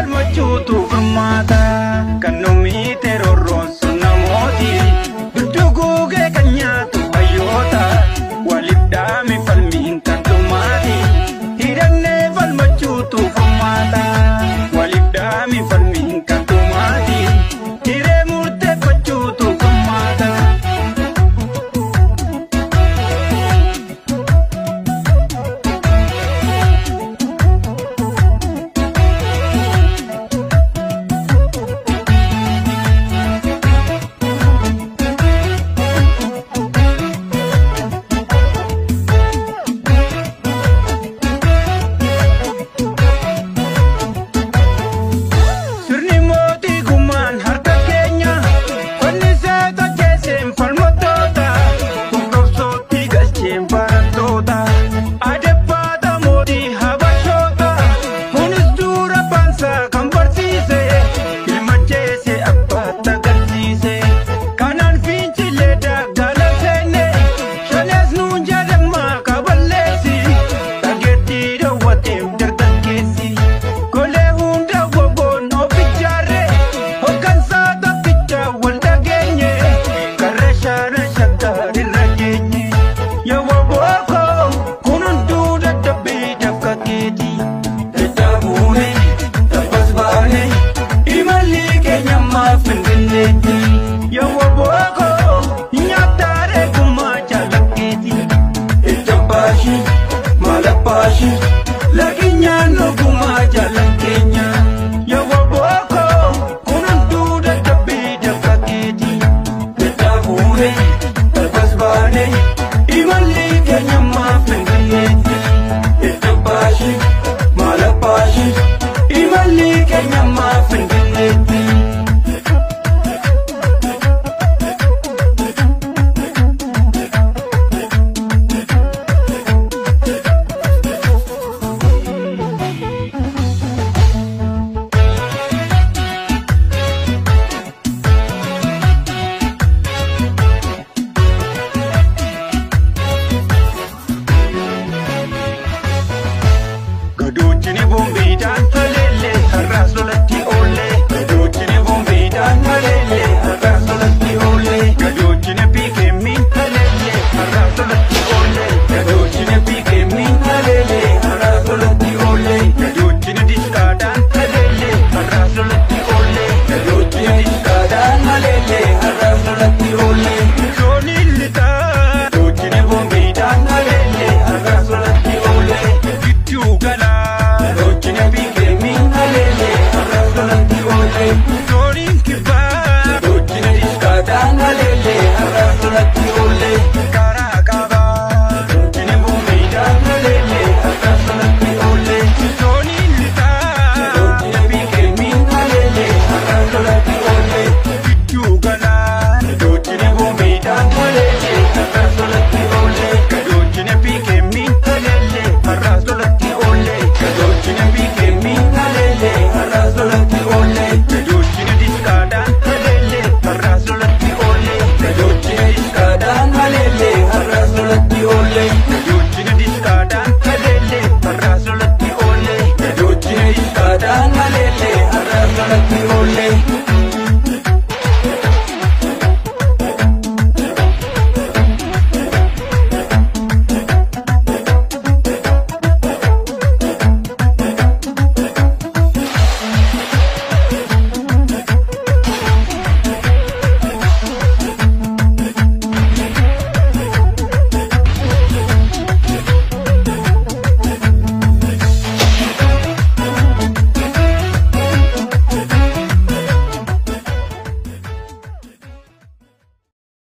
Falmachuutu furmaata. Kan nu miite roorroon sun namooti. Dudduguugee kan nyaatu hayyoota. Waliif dhaame falmiin kan dhumaati. Hidhannee falmachuutu furmaata. Waliif dhaame falmiin kan dhumaati. Hiree murteeffachuutu furmaata. Sirni mootii gumaan harka keenya fannisee tocheesseen falmattoota qulqulsootti galcheen barattoota adebbaata mootii habashoota kunis dura baansaa kan barsiise ilma jeese abbaatti agarsiise kanaan fincilee daggala seenne shanees nuun jedhamaa kaballeessi dhageettii dhoowwateef dargaggeessi. Golee hunda woboon of ijaarre hoggansaa tokkicha wal dhageenye karra shaara shaggar irra geenye. Yaa wobooko kun hunduu dadhabbii dafqa keeti. Dadhabuune taphas baane imalli keenya ammaaf finfinneetti. Yaa wobooko nyaattaaree gumaa jaalakkeeti. Itti baashii maal abbaashii laginyaan ogumaa jaalakkeenya. Yaa wobooko kun hunduu dadhabbii dafqa keeti. Dadhabuune taphas baane imalli keenya ammaaf finfinneetti. Itti baashii maal abbaashii imalli keenya ammaaf finfinneetti.